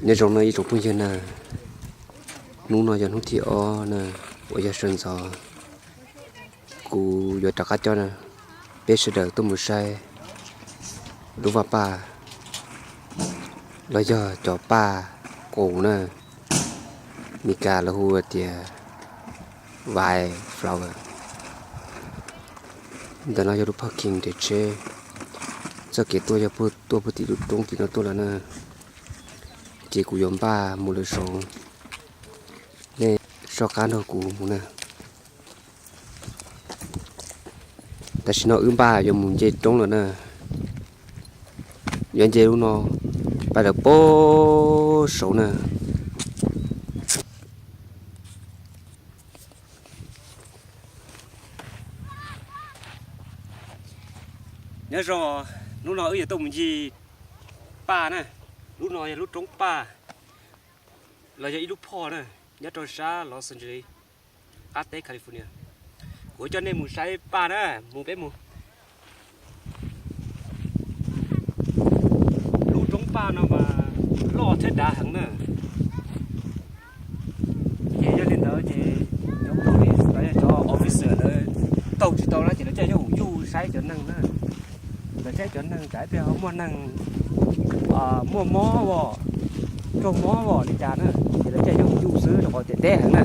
Nyob zoo no ib tsoom phooj ywg na, hnub no yog hnub thib ob na uas yog sawv ntxov kuv yuav rov qab coj peb sawv daws tuaj mus saib lub vaj paj los yog cov paj qus na, Meskas lawv hu tias white flower. Ntawm no yog lub parking nres tsheb, txoj kev tuaj yog tuaj puag tim lub roob tim no tuaj lawm na. Ces kuv yuav npaj mus lawm saud, nej soj qab nrog kuv mus na. Tam sim no wb npaj yuav mus nce roob lawm na. Yuav nce lub no pais lawm puag saud na. Nyob zoo, hnub no wb yuav tuaj mus ncig paj na. Lub no yog lub roob paj los yog ib lub phoj na, nyob rau sab Los Angeles, qab teb California. Kuv coj nej mus saib paj na, mus peb mus. Lub roob paj no mas loj thiab dav heev na. Ces yog li ntawd ces cov police los yog cov officer lawv taug tsis tau na ces lawv coj nyob hauv yuj saib cov neeg na. Lawv saib cov neeg tsam ib pliag ho muaj neeg muaj mob os, raug mob os li cas na, ces lawv coj nyob hauv yuj xwb rau qhov tias deb heev na.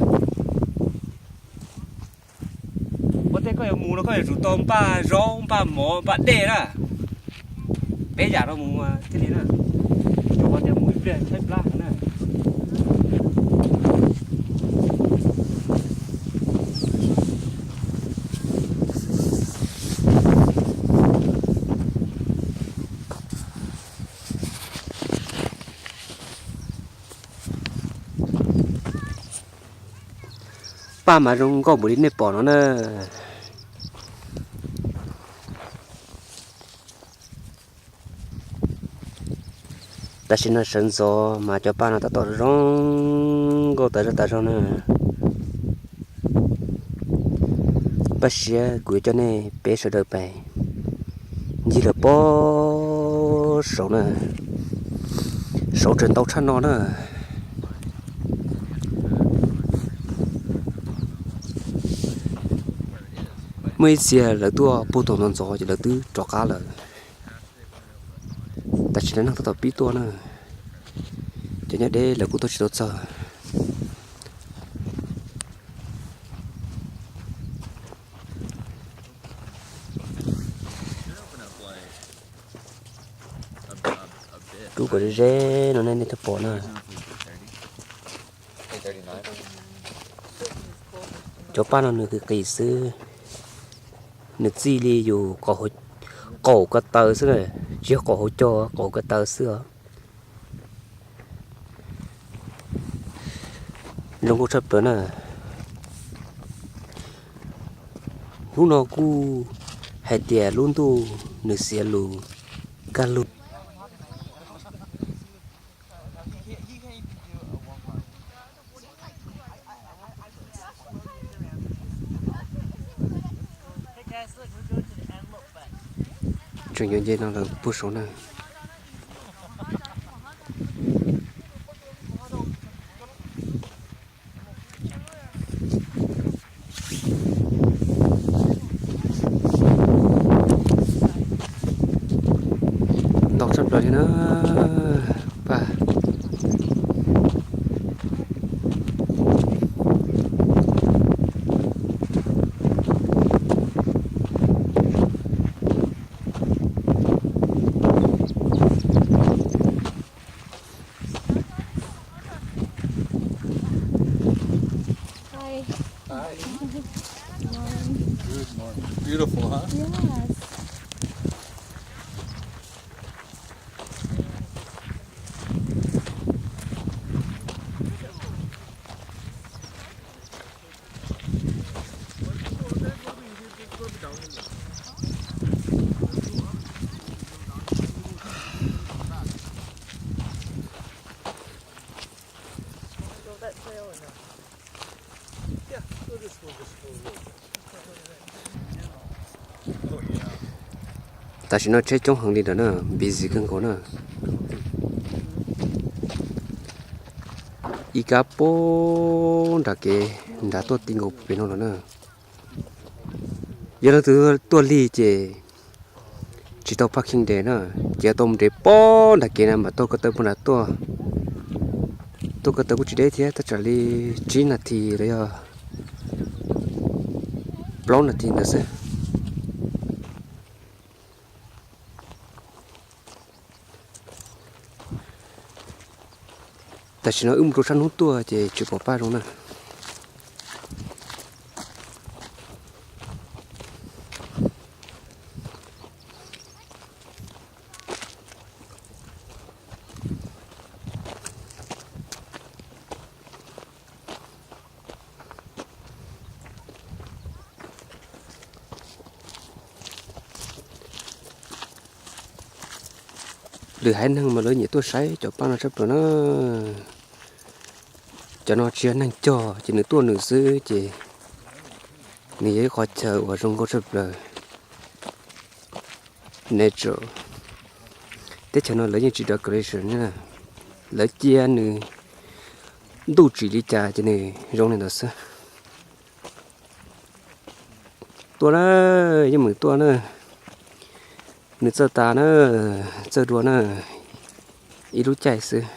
Ua tej koj yuav mus no koj yuav tsum tau npaj zaub, npaj mov, npaj dej na. Peb yam no mus thiaj li na, rau qhov tias mus ib pliag tshaib plab heev na. Paj mas zoo nkauj npaum li nej pom no na. Tam sim no sawv ntxov mas cov paj no tab tom zoo nkauj tas zog tas zog na. Paj siab kuv yuav coj nej peb sawv daws pais ncig lawm puag saud na, saud tseem ntau tshaj no na. Muaj ib txhia lawv tuaj puag thaum ntxov ntxov ces lawv twb rov qab lawm. Tam sim no neeg tab tom pib tuaj na, cov nyob deb lawv kuj tuaj tsis tau txog. Rub kom ze ze no nej thiaj pom na. Cov paj no nws qis qis xwb, nws txij li yus qaum ko taw xwb na, tsis yog qaum hauv caug, qaum ko taw xwb os. Zoo nkauj tshaj plaws na. Hnub no kuj hais tias lub ntuj nws xiav lus kaj lug. Tseem yuav nce no lawm puag saud na. Ntau tshaj plaws li na. Paj. Hi. Hi. Good morning. Beautiful, huh? Yes. Tam sim no tsheb coob heev li ntawm na, busy kawg nkaus na. ib kab puag nram kev nrad tuaj ti nkaus pem no los na. Yog leej twg tuaj lig ces tsis tau parking nres na, ces tau mus nres puag nram kev na mam taug ko taw puag nrad tuaj. Tuaj ko taw kuj tsis deb thiab, thaj tsam li tsib nas this los yog plaub nas this ntawd xwb. Tam sim no wb mus rau sab hnub tuaj ces tsis pom Paj zoo na. Lwm haiv neeg mas lawv nyiam tuaj saib cov paj no tshaj plaws na. Cov no tsis yog neeg cog ces nws tuaj nws xwb ces nws yog ib qhov chaw uas zoo nkauj tshaj plaws. Nature. Teb chaws no lawv yeej tsis decoration na, lawv cia nws ntuj tsim li cas ces nws zoo li ntawd xwb. Tuaj na, yeej meem tuaj na, nws txawj tas na, txawj dua na, ib lub caij xwb.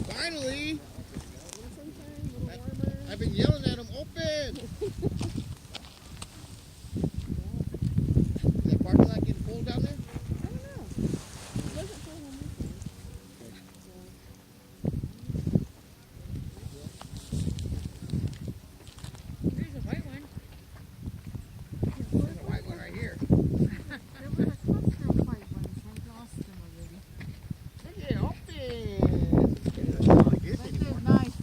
Finally! I've been yelling at him, open! Is that parking lot getting full down there? I don't know. It wasn't full when we came. So. There's a white one. There's a white one right here. There was a cluster of white ones. I lost them already. Look at all this. That's not good anymore. Nice.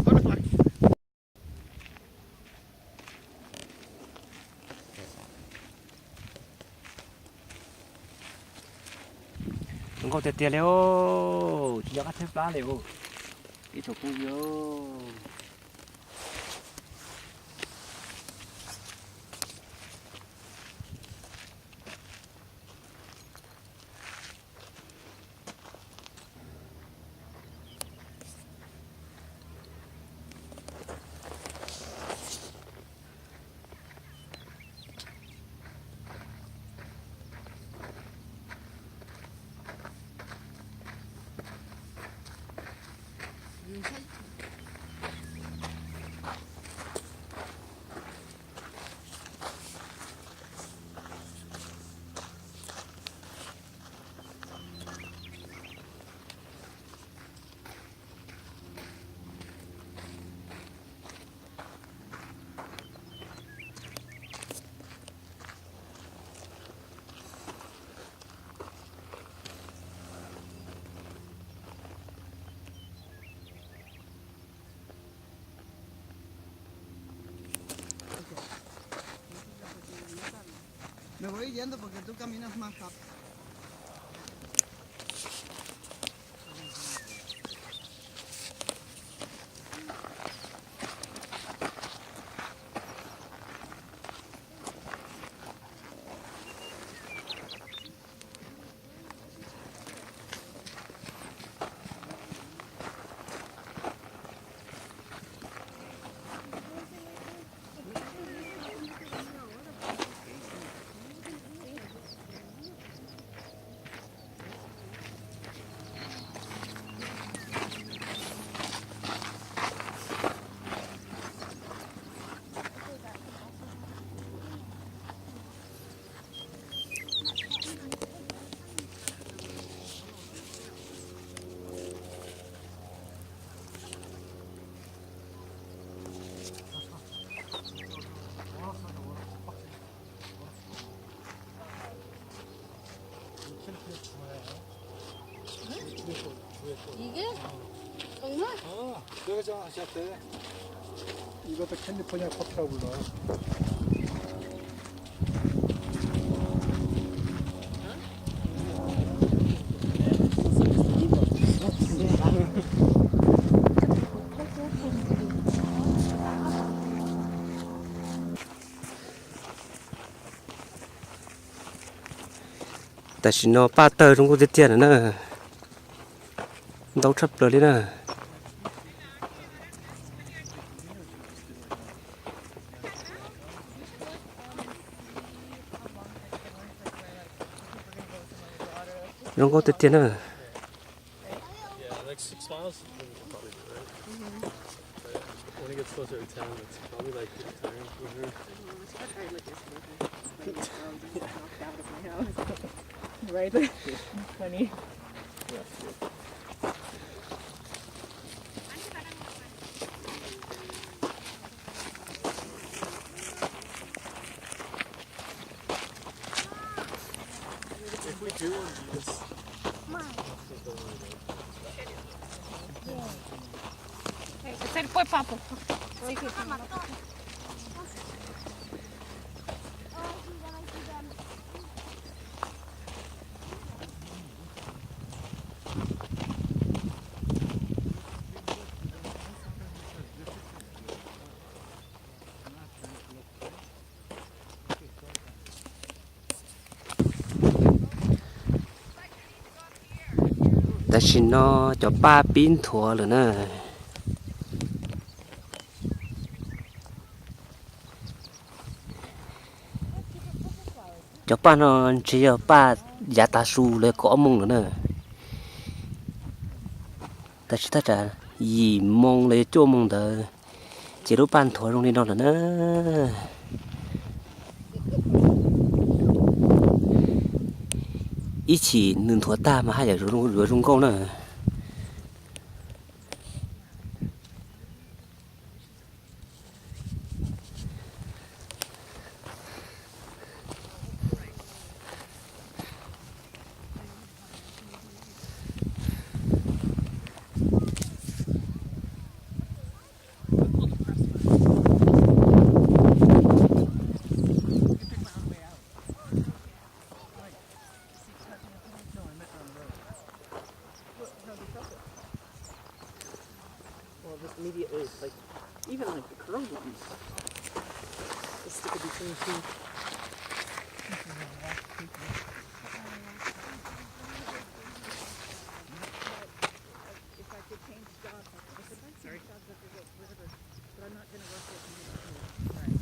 Butterfly. Zoo nkauj tiag tiag li os, tsis nco qab tshawb plab li os. Ib tsoom phooj ywg. Me voy yendo porque tú caminas más rápido. 이게? 어, 정말? 어, 여기 좀 하셨대. 이것도 캘리포니아 코트라고 불러. Tam sim no paj tawg zoo nkauj tiag tiag na. Ntau tshaj plaws li na. Zoo nkauj tiag tiag na. Yeah, like six miles, you can probably do it. But when it gets closer to town, it's probably like tiring for her. Right? Funny. If we do want to do this, Tam sim no cov paj pib nthuav lawm na. Cov paj no ntshe yog paj yav tav su los yog kaum ob moos lawm na. Tam sim thaj tsam yim moos los yog cuaj moos ntawd, ces lub paj nthuav zoo li no lawm na. Ib chim nws nthuav tag mas haj yam yuav zoo nkauj na. Well, just immediately, like, even, like, the curved ones, just stick it between two. If I could change jobs, I could change jobs after this, whatever. But I'm not gonna work with you. Right.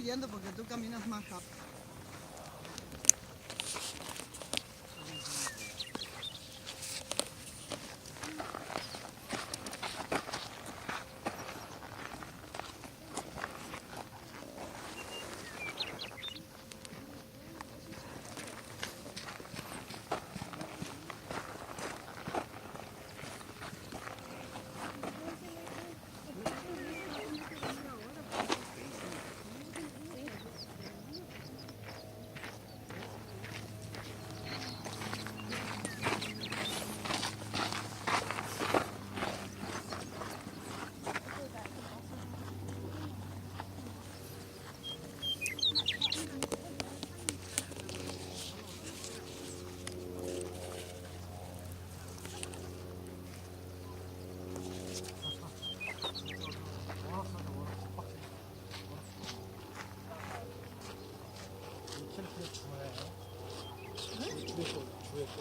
Tiendo porque tú caminas más rápido.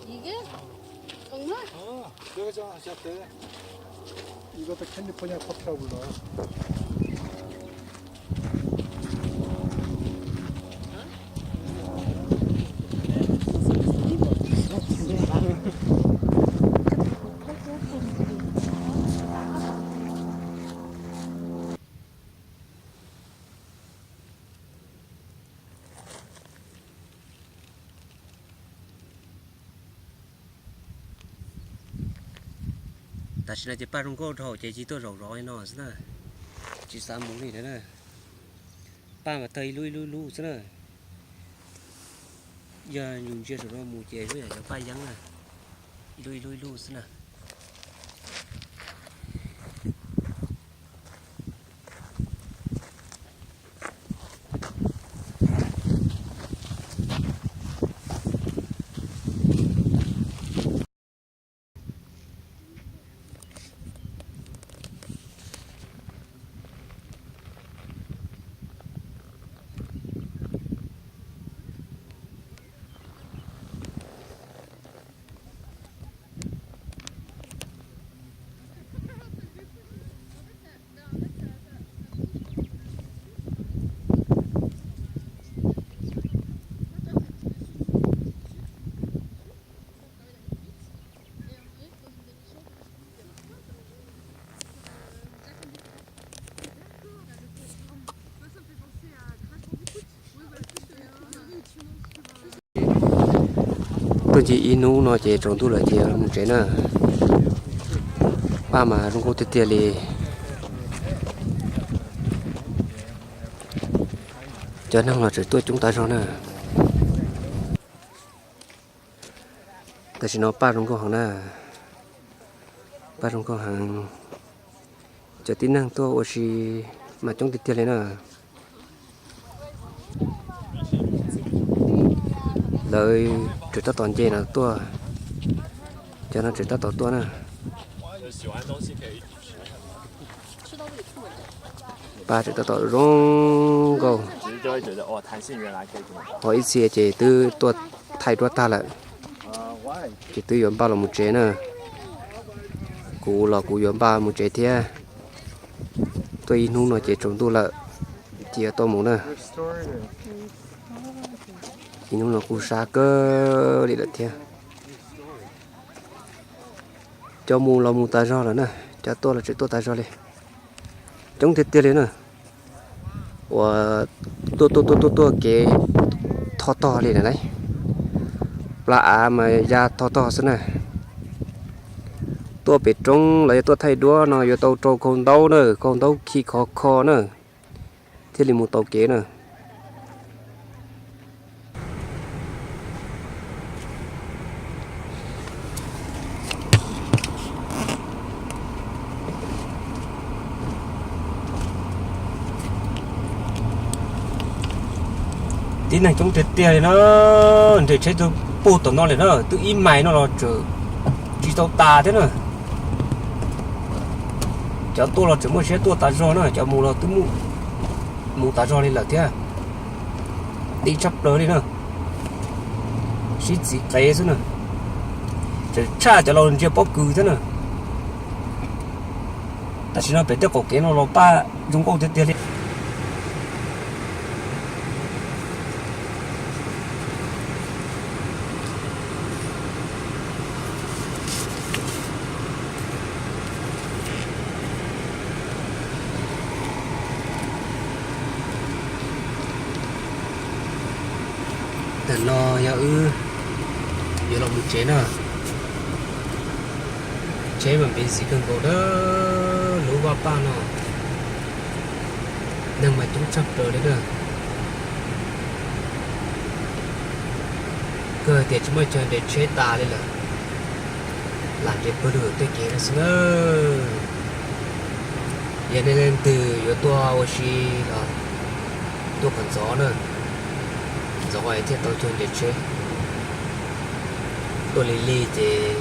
이게? 어, 정말? 어, 여기 좀 하셨대. 이것도 캘리포니아 커피라고 불러. Tam sim no ces Paj zoo nkauj dhau ces cia tuaj zaum zov li no xwb na, tsis xav mus li na. Paj mas tawg ib lub ib lub ib lub xwb na. Yog yus ntsia saum no mus ces zoo yam cov paj yeeb na, ib lub ib lub ib lub xwb na. Tuaj ncig ib hnub no ces tsaus ntuj lawm ces mus tsev na. Paj mas zoo nkauj tiag tiag li. Cov neeg los tseem tuaj coob tas zog na. Tam sim no paj zoo nkauj heev na. Paj zoo nkauj heev. Cov tib neeg tuaj ua si mas coob tiag tiag li na. Lawv tseem tab tom nce no tuaj, cov no tseem tab tom tuaj na. Paj tseem tab tom zoo nkauj. Ho ib txhia ces twb tuaj thaij duab tag lawm, ces twb yuav npaj los mus tsev na. Kuv los kuv yuav npaj mus tsev thiab. Tuaj ib hnub no ces tsaus ntuj lawm, cia tuaj mus na. Ib hnub no kuj sab kawg li lawm thiab. Cov mus los mus tas zog lawm na, cov tuaj los tseem tuaj tas zog li. Coob tiag tiag li na. Uas tuaj tuaj tuaj tuaj tuaj kev tho tog li na lauj. Plab av mas ya tho tog xwb na. Tuaj pem roob los yog tuaj thaij duab no yuav tau rau khau ntaub na, khau ntaub khi khov kho na, thiaj li mus tau kev na. Tib neeg coob tiag tiag li na, nres tsheb twb puag tom no lawm na, twb ib mais no los tseem tsis tau tas thiab na. Cov tuaj los tseem muaj siab tuaj tas zog na, cov mus los twb mus tas zog li lawm thiab. Tib tshaj plaws li na, sib txiv qev xwb na, tseem tshaj cov laus ntsia pob kws thiab na. Tam sim no pem tej qaum kev no los paj zoo nkauj tiag tiag li. Tam no yog wb yuav los mus tsev na. Tsheb mas busy kawg nkaus na, lub vaj paj no neeg mas coob tshaj plaws li na. Kawg tias tsis muaj chaw nres tsheb tas li lawm, lam nres pawg lug tej kev no xwb na. Yog nej leej twg yuav tuaj ua si los tuaj kom ntxov na, ntxov thiaj tau chaw nres tsheb. Tuaj lig lig ces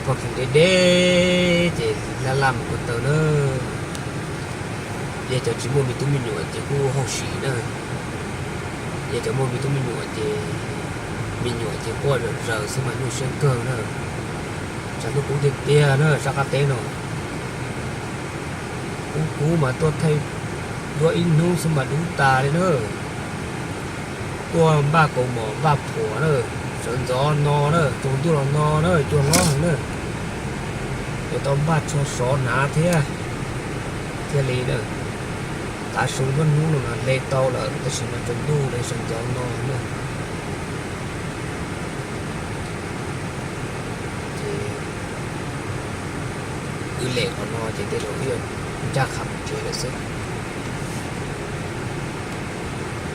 toj kev deb deb ces laj laj mus ko taw na. Yog cov tsis muaj me tub me nyuam ces kuj hauj sim na. Yog cov muaj me tub me nyuam ces me nyuam ces quaj zom zaws xwb mas nyuaj siab kawg na. Tshav ntuj kub tiag tiag na sab qab teb no. Kub kub mas tuaj thaij duab ib hnub xwb mas dub tas li na. Tuaj npaj kaus mom npaj phuam na, sawv ntxov no na, tsaus ntuj los no na, cua hlob heev na. Yuav tau npaj tsho sov hnav thiab, thiaj li na. Tav su nruab hnub no mas hle tau lawm tab sis mas tsaus ntuj li sawv ntxov no na. Ces wb lem qhov no ces tej zaum wb yuav ncaj qha mus tsev lawm xwb.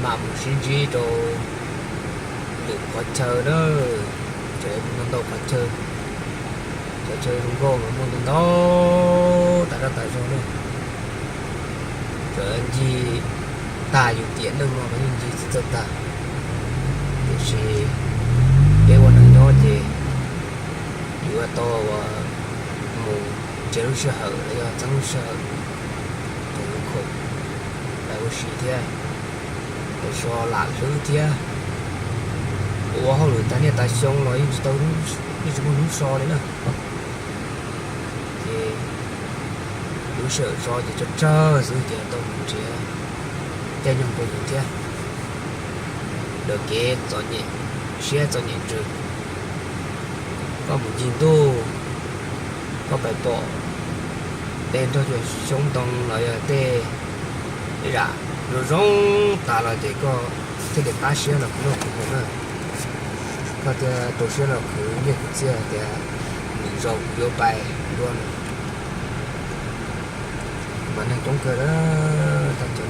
Mam mus sib ntsib rau lwm qhov chaw na. Tseem muaj ntau ntau qhov chaw, cov chaw zoo nkauj mas muaj ntau ntau tas zaj tas zog na. Txawm ncig tag yus tiam neej no los yeej ncig tsis txawj tag, tiam sis peb ua neeg nyob ces yuav tau ua mus nrhiav lub sij hawm los yog txeeb lub sij hawm rau lub khoom, lawv ua si thiab, lawv so lam hlwb thiab. Ua hauj lwm tas niaj tas xyoo los yeej tsis tau, yeej tsis muaj hnub so li na. Ces lub sij hawm so ces tsawg tsawg xwb ces tau mus nrhiav caij nyoog rau yus thiab. Daws kev txom nyem siab txom nyem ntsws, koj mus ncig ntuj, koj pais pom tej nrog cuag xyoob ntoo los yog tej zam zoo zoo tas los ces koj thiaj li qab siab los khwv noj khwv haus na. Koj thiaj rau siab los khwv nyiaj khwv txiaj tias lwm zaus kuv yuav pais dua no. Mas neeg coob kawg lawm, tag cov